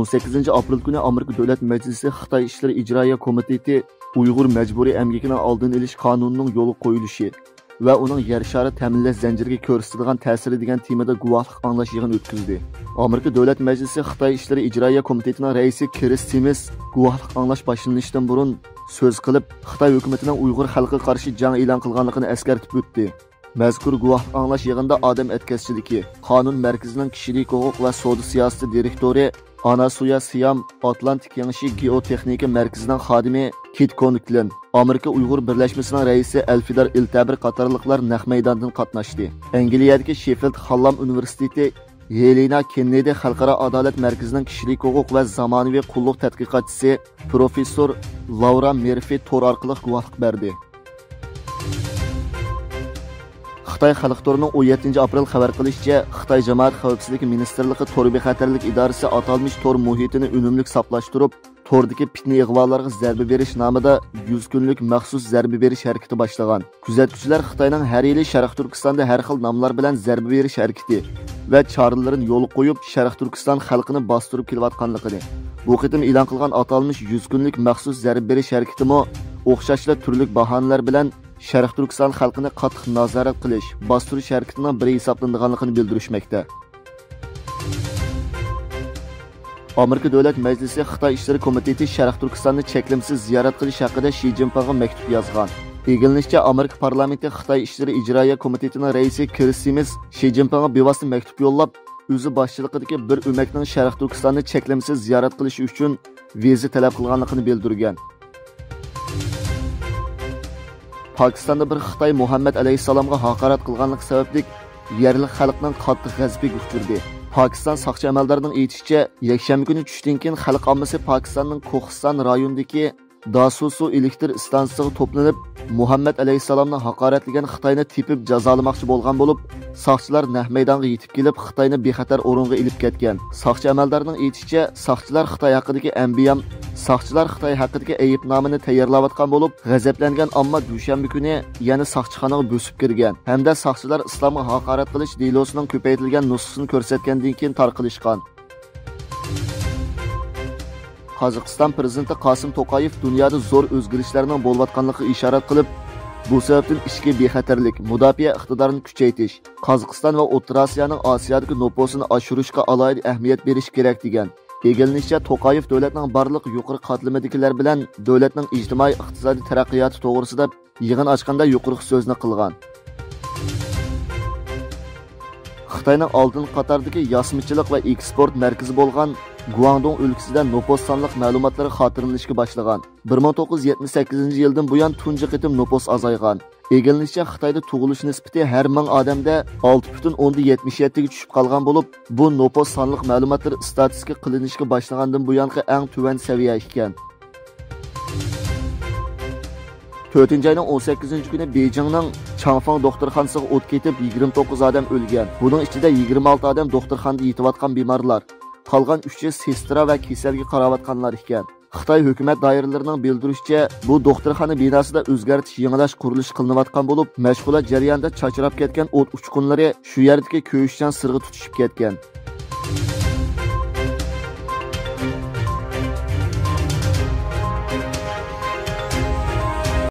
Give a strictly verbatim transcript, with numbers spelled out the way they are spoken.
ئون سەككىزىنچى ئاپرېل كۈنى ئامېرىكا دۆلەت مەجلىسى خىتاي ئىشلىرى ئىجرائىيە كومىتېتى ئۇيغۇر مەجبۇرىي ئەمگىكىنىڭ ئالدىنى ئېلىش قانۇنىنىڭ يولغا قويۇلۇشى ۋە ئۇنىڭ يەر شارى تەمىنلەش زەنجىرىگە كۆرسىتىدىغان تەسىرى دېگەن تېمىدا گۇۋاھلىق ئاڭلاش يىغىنى ئۆتكۈزدى. ئامېرىكا دۆلەت مەجلىسى خىتاي ئىشلىرى ئىجرائىيە كومىتېتىنىڭ رەئىسى كىرىس سىمىس گۇۋاھلىق ئاڭلاش باشلىنىشتىن بۇرۇن سۆز قىلىپ، خىتاي ھۆكۈمىتىنىڭ ئۇيغۇر خەلقىگە قارشى جەڭ ئېلان قىلغانلىقىنى ئەسكەرتىپ ئۆتتى. مەزكۇر گۇۋاھلىق ئاڭلاش يىغىنىدا ئادەم ئەتكەسچىلىكى قانۇن مەركىزىنىڭ كىشىلىك ھوقۇق ۋە سودا سىياسىتى دىرېكتورى ئاناسۇيا سىيام، ئاتلانتىك كېڭىشى گېئوتېخنىكا مەركىزىنىڭ خادىمى كىت كونكلىن، ئامېرىكا ئۇيغۇر بىرلەشمىسىنىڭ رەئىسى ئەلفىدار ئىلتەبىر قاتارلىقلار نەق مەيداندىن قاتناشتى. ئەنگلىيەدىكى شېفىلد خاللام ئۇنىۋېرسىتېتى ھېلېنا كېننېدى خەلقئارا ئادالەت مەركىزىنىڭ كىشىلىك ھوقۇق ۋە زامانىۋى قۇللۇق تەتقىقاتچىسى پروفېسسور لاۋرا مېرفى تور ئارقىلىق گۇۋاھلىق بەردى. خىتاي خەلق تورىنىڭ ئون يەتتىنچى ئاپرېل خەۋەر قىلىشىچە، خىتاي جامائەت خەۋپسىزلىكى مىنىستىرلىقى تور بىخەتەرلىك ئىدارىسى ئاتالمىش تور مۇھىتىنى ئۈنۈملۈك ساپلاشتۇرۇپ، توردىكى پىتنە ئىغۋالارغا زەربە بېرىش نامىدا يۈز كۈنلۈك مەخسۇس زەربە بېرىش ھەرىكىتى باشلىغان. كۆزەتكۈچىلەر خىتاينىڭ ھەر يىلى شەرقىي تۈركىستاندا ھەر خىل ناملار بىلەن زەربە بېرىش ھەرىكىتى ۋە چارىلىرىنى يولغا قويۇپ، شەرقىي تۈركىستان خەلقىنى باستۇرۇپ كېلىۋاتقانلىقىنى، بۇ قېتىم ئېلان قىلغان ئاتالمىش يۈز كۈنلۈك مەخسۇس زەربە بېرىش ھەرىكىتىمۇ ئوخشاشلا تۈرلۈك باھانىلەر بىلەن شەرقىي تۈركىستان خەلقىنى قاتتىق نازارەت قىلىش، باستۇرۇش ھەرىكىتىنىڭ بىرى ھېسابلىنىدىغانلىقىنى بىلدۈرۈشمەكتە. ئامېرىكا دۆلەت مەجلىسى خىتاي ئىشلىرى كومىتېتى شەرقىي تۈركىستاننى چەكلىمىسىز زىيارەت قىلىش ھەققىدە شى جىنپىڭغا مەكتۇپ يازغان. ئىگىلىنىشىچە، ئامېرىكا پارلامېنتى خىتاي ئىشلىرى ئىجرائىيە كومىتېتىنىڭ رەئىسى كىرىس سىمىس شى جىنپىڭغا بىۋاسىتە مەكتۇپ يوللاپ، ئۆزى باشچىلىقىدىكى بىر ئۆمەكنىڭ شەرقىي تۈركىستاننى چەكلىمىسىز زىيارەت قىلىشى ئۈچۈن ۋىزا تەلەپ قىلغانلىقىنى بىلدۈرگەن. پاكىستاندا بىر خىتاي مۇھەممەد ئەلەيھىسسالامغا ھاقارەت قىلغانلىقى سەۋەبلىك يەرلىك خەلقنىڭ قاتتىق غەزىپىگە ئۇچرىدى. پاكىستان ساقچى ئەمەلدارىنىڭ ئېيتىشىچە، يەكشەنبە كۈنى چۈشتىن كېيىن خەلق ئاممىسى پاكىستاننىڭ كوخىستان رايونىدىكى داسۇسۇ ئېلېكتر ئىستانسىسىغا توپلىنىپ، مۇھەممەد ئەلەيھىسسالامنى ھاقارەتلىگەن خىتاينى تېپىپ جازالىماقچى بولغان بولۇپ، ساقچىلار نەق مەيدانغا يېتىپ كېلىپ، خىتاينى بىخەتەر ئورۇنغا ئېلىپ كەتكەن. ساقچى ئەمەلدارنىڭ ئېيتىشىچە، ساقچىلار خىتاي ھەققىدىكى ئەنبىيام، ساقچىلار خىتاي ھەققىدىكى ئەيىبنامىنى تەييارلاۋاتقان بولۇپ، غەزەپلەنگەن ئامما دۈشەنبە كۈنى يەنە ساقچىخانىغا بۆسۈپ كىرگەن ھەمدە ساقچىلار ئىسلامغا ھاقارەت قىلىش دېلوسىنىڭ كۆپەيتىلگەن نۇسخىسىنى كۆرسەتكەندىن كېيىن تارقىلىشقان. قازاقىستان پىرېزىدېنتى قاسىم توقايېف دۇنيادا زور ئۆزگىرىشلەرنىڭ بولۇۋاتقانلىقىغا ئىشارەت قىلىپ، بۇ سەۋەبتىن ئىچكى بىخەتەرلىك، مۇداپىئە ئىقتىدارىنى كۈچەيتىش، قازاقىستان ۋە ئوتتۇرا ئاسىيانىڭ ئاسىيادىكى نوپۇسىنى ئاشۇرۇشقا ئالاھىدە ئەھمىيەت بېرىش كېرەك، دېگەن. ئىگىلىنىشىچە، توقايېف دۆلەتنىڭ بارلىق يۇقىرى قاتلىمىدىكىلەر بىلەن دۆلەتنىڭ ئىجتىمائىي ئىقتىسادىي تەرەققىياتى توغرىسىدا يىغىن ئاچقاندا يۇقىرىقى سۆزنى قىلغان. خىتاينىڭ ئالدىنقى قاتاردىكى ياسىمىچىلىق ۋە ئېكسپورت مەركىزى بولغان گۇاڭدۇڭ ئۆلكىسىدە نوپۇس سانلىق مەلۇماتلىرى خاتىرىلىنىشكە باشلىغان. بىر مىڭ توققۇز يۈز يەتمىش سەككىزىنچى يىلدىن بۇيان تۇنجى قېتىم نوپۇس ئازايغان. ئىگىلىنىشىچە، خىتايدا تۇغۇلۇش نىسبىتى ھەر مىڭ ئادەمدە ئالتە پۈتۈن ئوندىن يەتمىش يەتتىگە چۈشۈپ قالغان بولۇپ، بۇ نوپۇس سانلىق مەلۇماتلىرى ئىستاتىستىكا قىلىنىشقا باشلىغاندىن بۇيانقى ئەڭ تۆۋەن سەۋىيە ئىكەن. تۆتىنچى ئاينىڭ ئون سەككىزىنچى كۈنى بېيجىڭنىڭ چاڭفېڭ دوختۇرخانىسىغا ئوت كېتىپ، يىگىرمە توققۇز ئادەم ئۆلگەن. بۇنىڭ ئىچىدە يىگىرمە ئالتە ئادەم دوختۇرخانىدا يېتىۋاتقان بىمارلار. قالغان ئۈچى سېسترا ۋە كېسەلگە قاراۋاتقانلار ئىكەن. خىتاي ھۆكۈمەت دائىرىلىرىنىڭ بىلدۈرۈشىچە، بۇ دوختۇرخانا بىناسىدا ئۆزگەرتىش، يېڭىلاش قۇرۇلۇشى قىلىنىۋاتقان بولۇپ، مەشغۇلات جەريانىدا چاچراپ كەتكەن ئوت ئۇچقۇنلىرى شۇ يەردىكى كۆيۈشچان سىرغا تۇتىشىپ كەتكەن.